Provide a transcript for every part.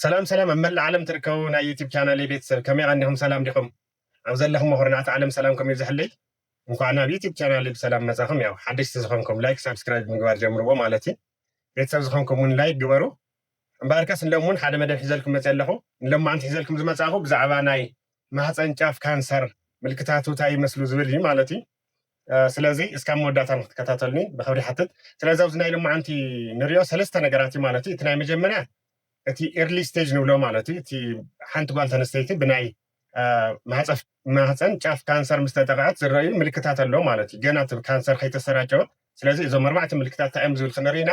ሰላም ሰላም ኣብ መላእ ዓለም ትርከቡ ናይ ዩቲብ ቻናል ቤተሰብ ከመይ ቀኒኹም? ሰላም ዲኹም? ኣብ ዘለኹም ኩርናዓት ዓለም ሰላምኩም ይብዝሕልይ። እንኳዕ ናብ ዩቲብ ቻናል ብሰላም መጻኹም። ያው ሓደሽቲ ዝኾንኩም ላይክ ሳብስክራይብ ምግባር ጀምርዎ ማለት እዩ። ቤተሰብ ዝኾንኩም እውን ላይክ ግበሩ። እምበኣርከስ ንሎም እውን ሓደ መደብ ሒዘልኩም መፅእ ኣለኹ። ንሎማዓንቲ ሒዘልኩም ዝመጻኹ ብዛዕባ ናይ ማህፀን ጫፍ ካንሰር ምልክታቱ እንታይ ይመስሉ ዝብል እዩ ማለት እዩ። ስለዚ እስካብ መወዳእታ ንክትከታተሉኒ ብክብሪ ሓትት። ስለዚ ኣብዚ ናይ ሎማዓንቲ ንሪኦ ሰለስተ ነገራት እዩ ማለት እዩ። እቲ ናይ መጀመርያ እቲ ኤርሊ ስቴጅ ንብሎ ማለት እዩ። እቲ ሓንቲ ጓል ተነስተይቲ ብናይ ማህፀፍ ማህፀን ጫፍ ካንሰር ምስ ተጠቃዓት ዝረኣዩ ምልክታት ኣለዎ ማለት እዩ። ገና እቲ ካንሰር ከይተሰራጨወ። ስለዚ እዞም ኣርባዕተ ምልክታት እንታይ እዮም ዝብል ክንርኢ ኢና።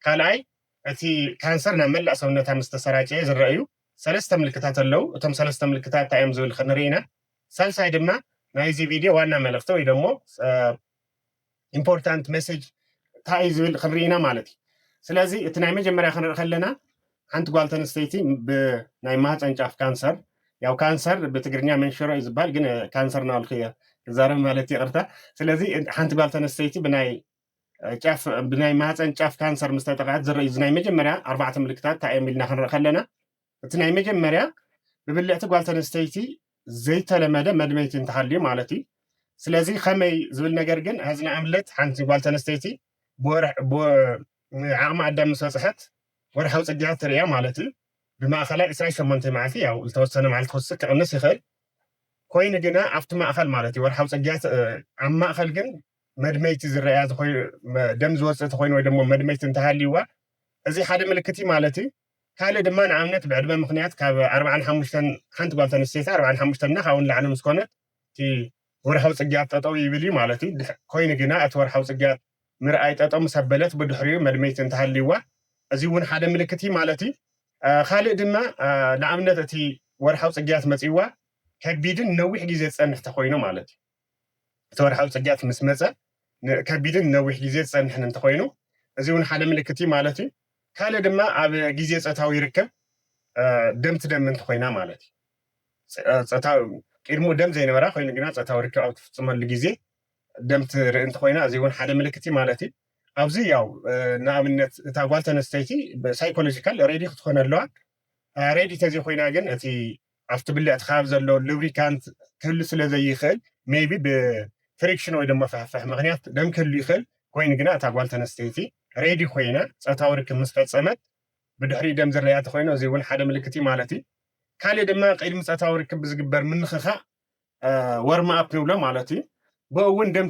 ካልኣይ እቲ ካንሰር ናብ መላእ ሰውነታ ምስ ተሰራጨየ ዝረኣዩ ሰለስተ ምልክታት ኣለዉ። እቶም ሰለስተ ምልክታት እንታይ እዮም ዝብል ክንርኢ ኢና። ሳልሳይ ድማ ናይዚ ቪድዮ ዋና መልእኽቲ ወይ ደሞ ኢምፖርታንት ሜሴጅ እንታይ እዩ ዝብል ክንርኢ ኢና ማለት እዩ። ስለዚ እቲ ናይ መጀመርያ ክንርኢ ከለና ሓንቲ ጓል ተነስተይቲ ብናይ ማህፀን ጫፍ ካንሰር፣ ያው ካንሰር ብትግርኛ መንሽሮ እዩ ዝበሃል፣ ግን ካንሰር ናበልኩ እየ ክዛረብ ማለት ይቕርታ። ስለዚ ሓንቲ ጓል ተነስተይቲ ብናይ ጫፍ ብናይ ማህፀን ጫፍ ካንሰር ምስ ተጠቃዕት ዝረኣዩ ናይ መጀመርያ ኣርባዕተ ምልክታት እንታይ እዮም ኢልና ክንርኢ ከለና እቲ ናይ መጀመርያ ብብልዕቲ ጓል ተነስተይቲ ዘይተለመደ መድመይቲ እንተሃልዩ ማለት እዩ። ስለዚ ከመይ ዝብል ነገር ግን ሀዚ ንኣብነት ሓንቲ ጓል ተነስተይቲ ዓቕሚ ኣዳም ምስ በፅሐት ወርሓዊ ፅግያት ትርእያ ማለት እዩ። ብማእኸላይ ዕስራን ሸሞንተን መዓልቲ ያው ዝተወሰነ መዓልቲ ክወስድ ክቕንስ ይኽእል። ኮይኑ ግና ኣብቲ ማእኸል ማለት እዩ ወርሓዊ ፅግያት ኣብ ማእኸል ግን መድመይቲ ዝረኣያ ደም ዝወፅእ ተኮይኑ ወይ ደሞ መድመይቲ እንተሃልይዋ እዚ ሓደ ምልክት እዩ ማለት እዩ። ካልእ ድማ ንኣብነት ብዕድመ ምክንያት ካብ ኣርባዓን ሓሙሽተን ሓንቲ ጓል ተነስተይቲ ኣርባዓን ሓሙሽተን እና ካብኡ ንላዕሊ ምስ ኮነት እቲ ወርሓዊ ፅግያት ጠጠው ይብል እዩ ማለት እዩ። ኮይኑ ግና እቲ ወርሓዊ ፅግያት ምርኣይ ጠጠው ምስ ኣበለት ብድሕሪኡ መድመይቲ እንተሃልይዋ እዚ እውን ሓደ ምልክት እዩ ማለት እዩ። ካልእ ድማ ንኣብነት እቲ ወርሓዊ ፅግያት መፅይዋ ከቢድን ነዊሕ ግዜ ዝፀንሕ ተኮይኑ ማለት እዩ። እቲ ወርሓዊ ፅግያት ምስ መፀ ከቢድን ነዊሕ ግዜ ዝፀንሕን እንተኮይኑ እዚ እውን ሓደ ምልክት እዩ ማለት እዩ። ካልእ ድማ ኣብ ግዜ ፆታዊ ርክብ ደም ትደሚ እንተኮይና ማለት እዩ። ቂድሙ ደም ዘይነበራ ኮይኑ ግና ፆታዊ ርክብ ኣብ ትፍፅመሉ ግዜ ደም ትርኢ እንተኮይና እዚ እውን ሓደ ምልክት እዩ ማለት እዩ። ኣብዚ ያው ንኣብነት እታ ጓል ተነስተይቲ ሳይኮሎጂካል ሬዲ ክትኮን ኣለዋ። ሬዲ ተዘይኮይና ግን እቲ ኣብቲ ብልዕቲ ከባቢ ዘሎ ሉብሪካንት ክህሉ ስለ ዘይኽእል ሜይቢ ብፍሪክሽን ወይ ድማ ፍሕፍሕ ምክንያት ደም ክህሉ ይኽእል። ኮይኑ ግና እታ ጓል ተነስተይቲ ሬዲ ኮይና ፆታዊ ርክብ ምስ ፈፀመት ብድሕሪኡ ደም ዝረኣያ ተኮይኑ እዚ እውን ሓደ ምልክት እዩ ማለት እዩ። ካልእ ድማ ቅድሚ ፆታዊ ርክብ ብዝግበር ምንኽኻእ ወርም ኣፕ ንብሎ ማለት እዩ። ብኡ እውን ደም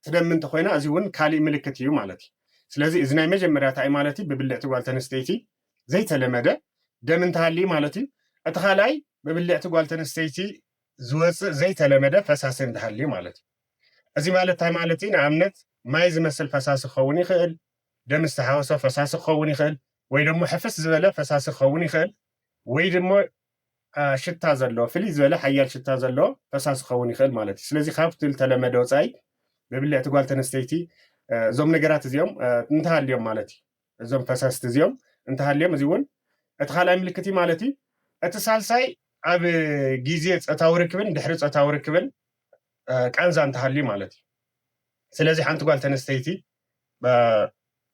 ትደሚ እንተኮይና እዚ እውን ካሊእ ምልክት እዩ ማለት እዩ። ስለዚ እዚ ናይ መጀመርያ እንታይ ማለት እዩ? ብብልዕቲ ጓል ተነስተይቲ ዘይተለመደ ደም እንተሃልዩ ማለት እዩ። እቲ ካልኣይ ብብልዕቲ ጓል ተነስተይቲ ዝወፅእ ዘይተለመደ ፈሳሲ እንተሃልዩ ማለት እዩ። እዚ ማለት እንታይ ማለት እዩ? ንኣብነት ማይ ዝመስል ፈሳሲ ክኸውን ይኽእል፣ ደም ዝተሓወሶ ፈሳሲ ክኸውን ይኽእል፣ ወይ ደሞ ሕፍስ ዝበለ ፈሳሲ ክኸውን ይኽእል፣ ወይ ደሞ ሽታ ዘለዎ ፍልይ ዝበለ ሓያል ሽታ ዘለዎ ፈሳሲ ክኸውን ይኽእል ማለት እዩ። ስለዚ ካብቲ ዝተለመደ ወፃኢ ብብልዕቲ ጓል ተነስተይቲ እዞም ነገራት እዚኦም እንተሃልዮም ማለት እዩ። እዞም ፈሳስቲ እዚኦም እንተሃልዮም እዚ እውን እቲ ካልኣይ ምልክት እዩ ማለት እዩ። እቲ ሳልሳይ ኣብ ግዜ ፆታዊ ርክብን ድሕሪ ፆታዊ ርክብን ቃንዛ እንተሃልዩ ማለት እዩ። ስለዚ ሓንቲ ጓል ተነስተይቲ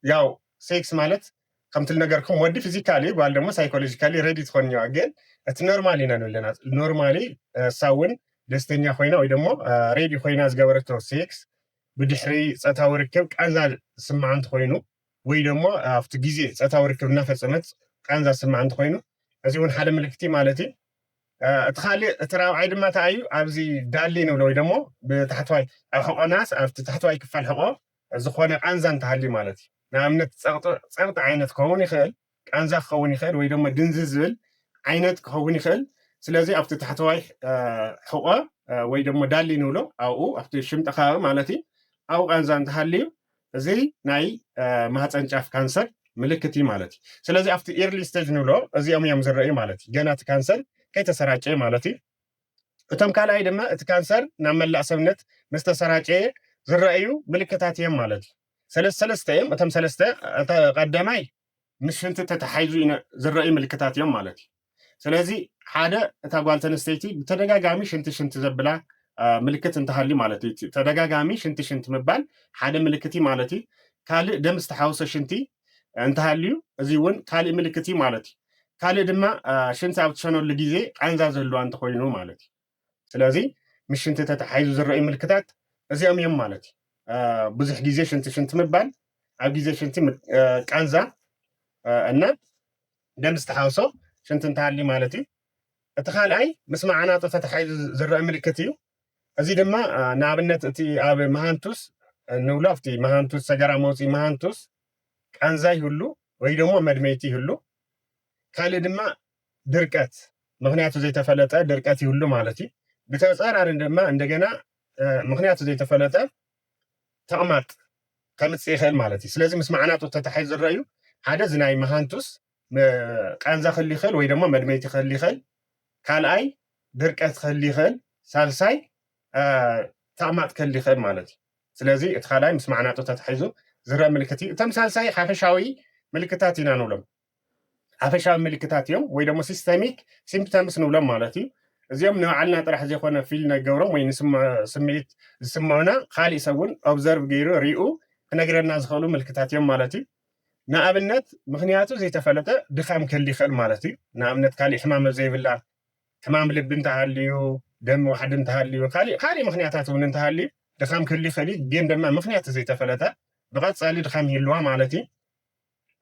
ያው ሴክስ ማለት ከምቲ ዝነገርኩም ወዲ ፊዚካሊ ጓል ደሞ ሳይኮሎጂካሊ ሬዲ ትኾን እያ። ግን እቲ ኖርማሊ ኢና ንብለና ኖርማሊ እሳ እውን ደስተኛ ኮይና ወይ ደሞ ሬዲ ኮይና ዝገበረቶ ሴክስ ብድሕሪ ፆታዊ ርክብ ቃንዛ ዝስምዓ እንተኮይኑ ወይ ደሞ ኣብቲ ግዜ ፆታዊ ርክብ እናፈፀመት ቃንዛ ዝስምዓ እንተኮይኑ እዚ እውን ሓደ ምልክት እዩ ማለት እዩ። እቲ ካልእ እቲ ራብዓይ ድማ እንታይ እዩ ኣብዚ ዳሊ ንብሎ ወይ ደሞ ብታሕተዋይ ኣብ ሕቆናስ ኣብቲ ታሕተዋይ ክፋል ሕቆ ዝኾነ ቃንዛ እንተሃልዩ ማለት እዩ። ንኣብነት ፀቕጢ ዓይነት ክኸውን ይኽእል፣ ቃንዛ ክኸውን ይኽእል ወይ ደሞ ድንዝዝ ዝብል ዓይነት ክኸውን ይኽእል። ስለዚ ኣብቲ ታሕተዋይ ሕቆ ወይ ደሞ ዳሊ ንብሎ ኣብኡ ኣብቲ ሽምጢ ከባቢ ማለት እዩ ኣብኡ ቃንዛ እንተሃልዩ እዚ ናይ ማህፀን ጫፍ ካንሰር ምልክት እዩ ማለት እዩ። ስለዚ ኣብቲ ኤርሊ ስቴጅ ንብሎ እዚኦም እዮም ዝረኣዩ ማለት እዩ። ገና እቲ ካንሰር ከይተሰራጨየ ማለት እዩ። እቶም ካልኣይ ድማ እቲ ካንሰር ናብ መላእ ሰብነት ምስ ተሰራጨየ ዝረኣዩ ምልክታት እዮም ማለት እዩ። ሰለስተ ሰለስተ እዮም። እቶም ሰለስተ ቀዳማይ ምስ ሽንቲ ተተሓይዙ ዝረኣዩ ምልክታት እዮም ማለት እዩ። ስለዚ ሓደ እታ ጓል ተነስተይቲ ብተደጋጋሚ ሽንቲ ሽንቲ ዘብላ ምልክት እንተሃልዩ ማለት እዩ። ተደጋጋሚ ሽንቲ ሽንቲ ምባል ሓደ ምልክት እዩ ማለት እዩ። ካልእ ደም ዝተሓወሶ ሽንቲ እንተሃልዩ እዚ እውን ካልእ ምልክት እዩ ማለት እዩ። ካልእ ድማ ሽንቲ ኣብ ትሸነሉ ግዜ ቃንዛ ዝህልዋ እንተኾይኑ ማለት እዩ። ስለዚ ምስ ሽንቲ ተተሓሒዙ ዝረኣዩ ምልክታት እዚኦም እዮም ማለት እዩ። ብዙሕ ግዜ ሽንቲ ሽንቲ ምባል፣ ኣብ ግዜ ሽንቲ ቃንዛ እና ደም ዝተሓወሶ ሽንቲ እንተሃልዩ ማለት እዩ። እቲ ካልኣይ ምስ መዓናጡ ተተሓሒዙ ዝረአ ምልክት እዩ። እዚ ድማ ንኣብነት እቲ ኣብ መሃንቱስ ንብሎ ኣብቲ መሃንቱስ ሰገራ መውፅኢ መሃንቱስ ቃንዛ ይህሉ ወይ ደግሞ መድመይቲ ይህሉ። ካልእ ድማ ድርቀት፣ ምክንያቱ ዘይተፈለጠ ድርቀት ይህሉ ማለት እዩ። ብተፃራሪ ድማ እንደገና ምክንያቱ ዘይተፈለጠ ተቕማጥ ከምፅእ ይኽእል ማለት እዩ። ስለዚ ምስ መዓናጡ ተታሒዙ ዝረኣዩ ሓደ እዚ ናይ መሃንቱስ ቃንዛ ክህሉ ይኽእል ወይ ደግሞ መድመይቲ ክህሉ ይኽእል። ካልኣይ ድርቀት ክህሉ ይኽእል። ሳልሳይ ተቕማጥ ክህሉ ይኽእል ማለት እዩ። ስለዚ እቲ ካልኣይ ምስ መዓናጡ ተታሒዙ ዝረአ ምልክት እዩ። እቶም ሳልሳይ ሓፈሻዊ ምልክታት ኢና ንብሎም። ሓፈሻዊ ምልክታት እዮም ወይ ደግሞ ሲስተሚክ ሲምፕተምስ ንብሎም ማለት እዩ። እዚኦም ንባዕልና ጥራሕ ዘይኮነ ፊል ነገብሮም ወይ ስምዒት ዝስምዑና ካሊእ ሰብ እውን ኦብዘርቭ ገይሩ ሪኡ ክነግረና ዝኽእሉ ምልክታት እዮም ማለት እዩ። ንኣብነት ምክንያቱ ዘይተፈለጠ ድኻም ክህል ይኽእል ማለት እዩ። ንኣብነት ካሊእ ሕማም ዘይብላ ሕማም ልቢ እንተሃልዩ፣ ደም ዋሕዲ እንተሃልዩ፣ ካሊእ ካሊእ ምክንያታት እውን እንተሃልዩ ድኻም ክህል ይኽእል እዩ። ግን ድማ ምክንያቱ ዘይተፈለጠ ብቐፃሊ ድኻም ይህልዋ ማለት እዩ።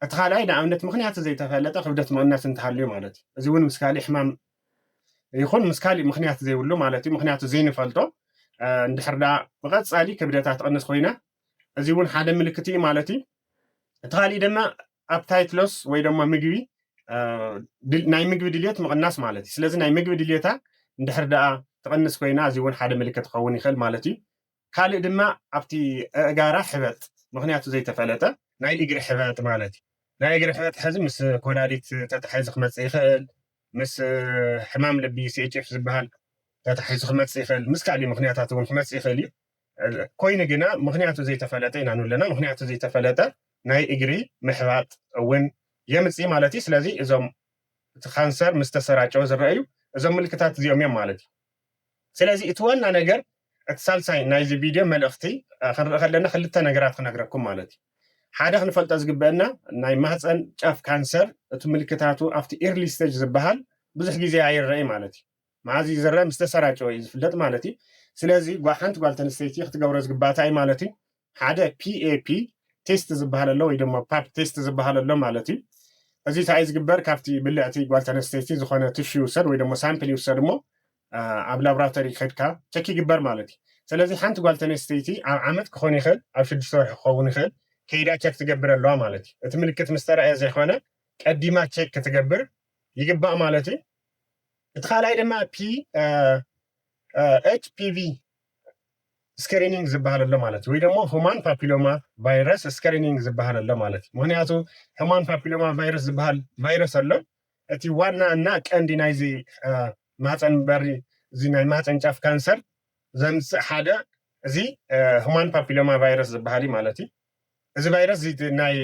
እቲ ካልኣይ ንኣብነት ምክንያቱ ዘይተፈለጠ ክብደት ምቕናስ እንተሃልዩ ማለት እዩ። እዚ እውን ምስ ካሊእ ሕማም ይኹን ምስ ካሊእ ምክንያት ዘይብሉ ማለት እዩ። ምክንያቱ ዘይንፈልጦ እንድሕር ዳ ብቐፃሊ ክብደታ ትቕንስ ኮይና እዚ እውን ሓደ ምልክት እዩ ማለት እዩ። እቲ ካሊእ ድማ ኣፕታይት ሎስ ወይ ድማ ምግቢ ናይ ምግቢ ድልየት ምቕናስ ማለት እዩ። ስለዚ ናይ ምግቢ ድልየታ እንድሕር ደኣ ትቕንስ ኮይና እዚ እውን ሓደ ምልክት ክኸውን ይኽእል ማለት እዩ። ካልእ ድማ ኣብቲ ኣእጋራ ሕበጥ ምክንያቱ ዘይተፈለጠ ናይ እግሪ ሕበጥ ማለት እዩ። ናይ እግሪ ሕበጥ ሕዚ ምስ ኮላሊት ተታሒዙ ክመፅእ ይኽእል፣ ምስ ሕማም ልቢ ሲኤችኤፍ ዝበሃል ተታሒዙ ክመፅእ ይኽእል፣ ምስ ካልእ ምክንያታት እውን ክመፅእ ይኽእል እዩ። ኮይኑ ግና ምክንያቱ ዘይተፈለጠ ኢና ንብለና። ምክንያቱ ዘይተፈለጠ ናይ እግሪ ምሕባጥ እውን የምፅእ ማለት እዩ። ስለዚ እዞም እቲ ካንሰር ምስ ተሰራጨወ ዝረኣዩ እዞም ምልክታት እዚኦም እዮም ማለት እዩ። ስለዚ እቲ ዋና ነገር እቲ ሳልሳይ ናይዚ ቪድዮ መልእኽቲ ክንርኢ ከለና ክልተ ነገራት ክነግረኩም ማለት እዩ። ሓደ ክንፈልጦ ዝግበአና ናይ ማህፀን ጫፍ ካንሰር እቲ ምልክታቱ ኣብቲ ኤርሊ ስቴጅ ዝበሃል ብዙሕ ግዜ ኣይረኣይ ማለት እዩ። መዓዝ እዩ ዝረአ? ምስ ተሰራጨወ እዩ ዝፍለጥ ማለት እዩ። ስለዚ ሓንቲ ጓል ተንስተይቲ ክትገብሮ ዝግባእ እንታይ ማለት እዩ? ሓደ ፒኤፒ ቴስት ዝበሃል ኣሎ ወይ ድማ ፓፕ ቴስት ዝበሃል ኣሎ ማለት እዩ። እዚ እንታይ ዝግበር? ካብቲ ብልዕቲ ጓል ተንስተይቲ ዝኾነ ትሹ ይውሰድ ወይ ድማ ሳምፕል ይውሰድ እሞ ኣብ ላቦራቶሪ ከድካ ቸክ ይግበር ማለት እዩ። ስለዚ ሓንቲ ጓል ተንስተይቲ ኣብ ዓመት ክኾን ይኽእል፣ ኣብ ሽዱሽተ ወርሒ ክኸውን ይኽእል፣ ከይዳ ቸክ ትገብር ኣለዋ ማለት እዩ። እቲ ምልክት ምስ ተረኣየ ዘይኮነ ቀዲማ ቸክ ክትገብር ይግባእ ማለት እዩ። እቲ ካልኣይ ድማ ፒ ኤች ፒ ቪ ስክሪኒንግ ዝበሃል ኣሎ ማለት እዩ። ወይ ደግሞ ሁማን ፓፒሎማ ቫይረስ ስክሪኒንግ ዝበሃል ኣሎ ማለት እዩ። ምክንያቱ ሁማን ፓፒሎማ ቫይረስ ዝበሃል ቫይረስ ኣሎ። እቲ ዋና እና ቀንዲ ናይዚ ማህፀን በሪ እዚ ናይ ማህፀን ጫፍ ካንሰር ዘምፅእ ሓደ እዚ ሁማን ፓፒሎማ ቫይረስ ዝበሃል እዩ ማለት እዩ። እዚ ቫይረስ እዚ ናይ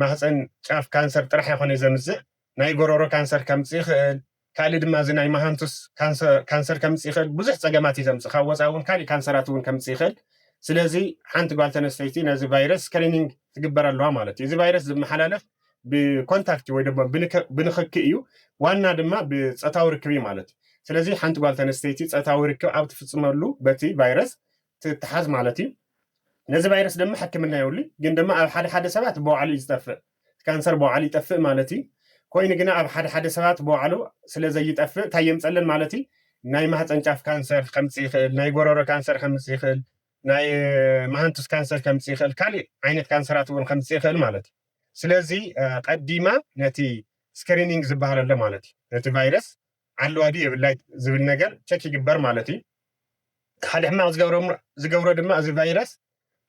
ማህፀን ጫፍ ካንሰር ጥራሕ ይኮነ ዘምፅእ ናይ ጎረሮ ካንሰር ከምፅእ ይኽእል። ካልእ ድማ እዚ ናይ መሃንቱስ ካንሰር ከምፅእ ይኽእል። ብዙሕ ፀገማት እዩ ዘምፅእ። ካብ ወፃኢ እውን ካልእ ካንሰራት እውን ከምፅእ ይኽእል። ስለዚ ሓንቲ ጓል ተነስተይቲ ነዚ ቫይረስ ስክሪኒንግ ትግበር ኣለዋ ማለት እዩ። እዚ ቫይረስ ዝመሓላለፍ ብኮንታክት ወይ ድማ ብንክኪ እዩ። ዋና ድማ ብፆታዊ ርክብ እዩ ማለት እዩ። ስለዚ ሓንቲ ጓል ተነስተይቲ ፆታዊ ርክብ ኣብ ትፍፅመሉ በቲ ቫይረስ ትተሓዝ ማለት እዩ። ነዚ ቫይረስ ድማ ሕክምና የብሉ፣ ግን ድማ ኣብ ሓደ ሓደ ሰባት ብባዕሉ እዩ ዝጠፍእ። ካንሰር ብባዕሉ ይጠፍእ ማለት እዩ። ኮይኑ ግና ኣብ ሓደ ሓደ ሰባት ብባዕሉ ስለ ዘይጠፍእ እንታይ የምፀለን ማለት እዩ? ናይ ማህፀን ጫፍ ካንሰር ከምፅእ ይኽእል፣ ናይ ጎረሮ ካንሰር ከምፅእ ይኽእል፣ ናይ መሃንቱስ ካንሰር ከምፅእ ይኽእል፣ ካልእ ዓይነት ካንሰራት እውን ከምፅእ ይኽእል ማለት እዩ። ስለዚ ቀዲማ ነቲ ስክሪኒንግ ዝበሃል ኣሎ ማለት እዩ። ነቲ ቫይረስ ኣለዋ ድዩ የብላይ ዝብል ነገር ቸክ ይግበር ማለት እዩ። ሓደ ሕማቕ ዝገብሮ ድማ እዚ ቫይረስ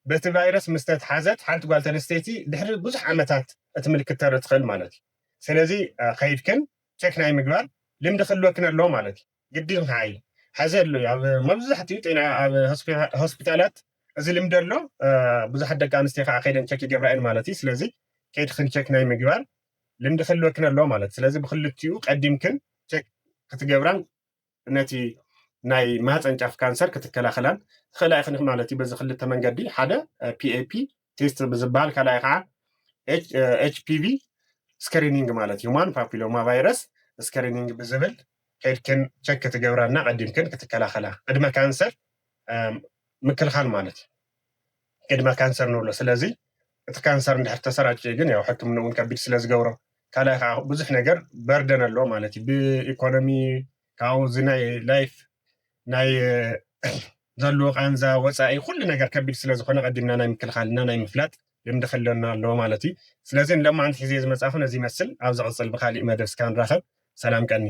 በቲ ቫይረስ ምስ ተትሓዘት ሓንቲ ጓል ተነስተይቲ ድሕሪ ብዙሕ ዓመታት እቲ ምልክት ተርኢ ትኽእል ማለት እዩ። ስለዚ ከይድክን ቸክ ናይ ምግባር ልምዲ ክህልወክን ኣለዎ ማለት እዩ። ግድን ከዓ እዩ። ሐዚ ኣሎ ኣብ መብዛሕትኡ ጤና ኣብ ሆስፒታላት እዚ ልምዲ ኣሎ። ብዙሓት ደቂ ኣንስትዮ ከዓ ከይደን ቸክ ይገብራ እየን ማለት እዩ። ስለዚ ከይድክን ቸክ ናይ ምግባር ልምዲ ክህልወክን ኣለዎ ማለት። ስለዚ ብክልቲኡ ቀዲምክን ቸክ ክትገብራን ነቲ ናይ ማህፀን ጫፍ ካንሰር ክትከላኸላን ትኽእላ ኢኽን ማለት እዩ። በዚ ክልተ መንገዲ ሓደ ፒኤፒ ቴስት ብዝበሃል ካልኣይ ከዓ ኤች ፒ ቪ ስክሪኒንግ ማለት ሁማን ፓፒሎማ ቫይረስ screening ብዝብል ከይድክን ቸክ ክትገብራና ቀዲምክን ክትከላኸላ ቅድመ ካንሰር ምክልኻል ማለት እዩ። ቅድመ ካንሰር ንብሎ። ስለዚ እቲ ካንሰር እንድሕር ተሰራጭ ግን ያው ሕክምና እውን ከቢድ ስለ ዝገብሮ ካልኣይ ከዓ ብዙሕ ነገር በርደን ኣለዎ ማለት እዩ። ብኢኮኖሚ ካብኡ እዚ ናይ ላይፍ ናይ ዘለዎ ቃንዛ ወፃኢ ኩሉ ነገር ከቢድ ስለ ዝኾነ ቀዲምና ናይ ምክልኻልና ናይ ምፍላጥ ልምዲ ክህልወና ኣለዎ ማለት እዩ። ስለዚ ንለማዓንቲ ሒዘ ዝመፃኹ ነዚ ይመስል። ኣብ ዝቕፅል ብካሊእ መደብ ስካ ንራኸብ። ሰላም ቀኒ።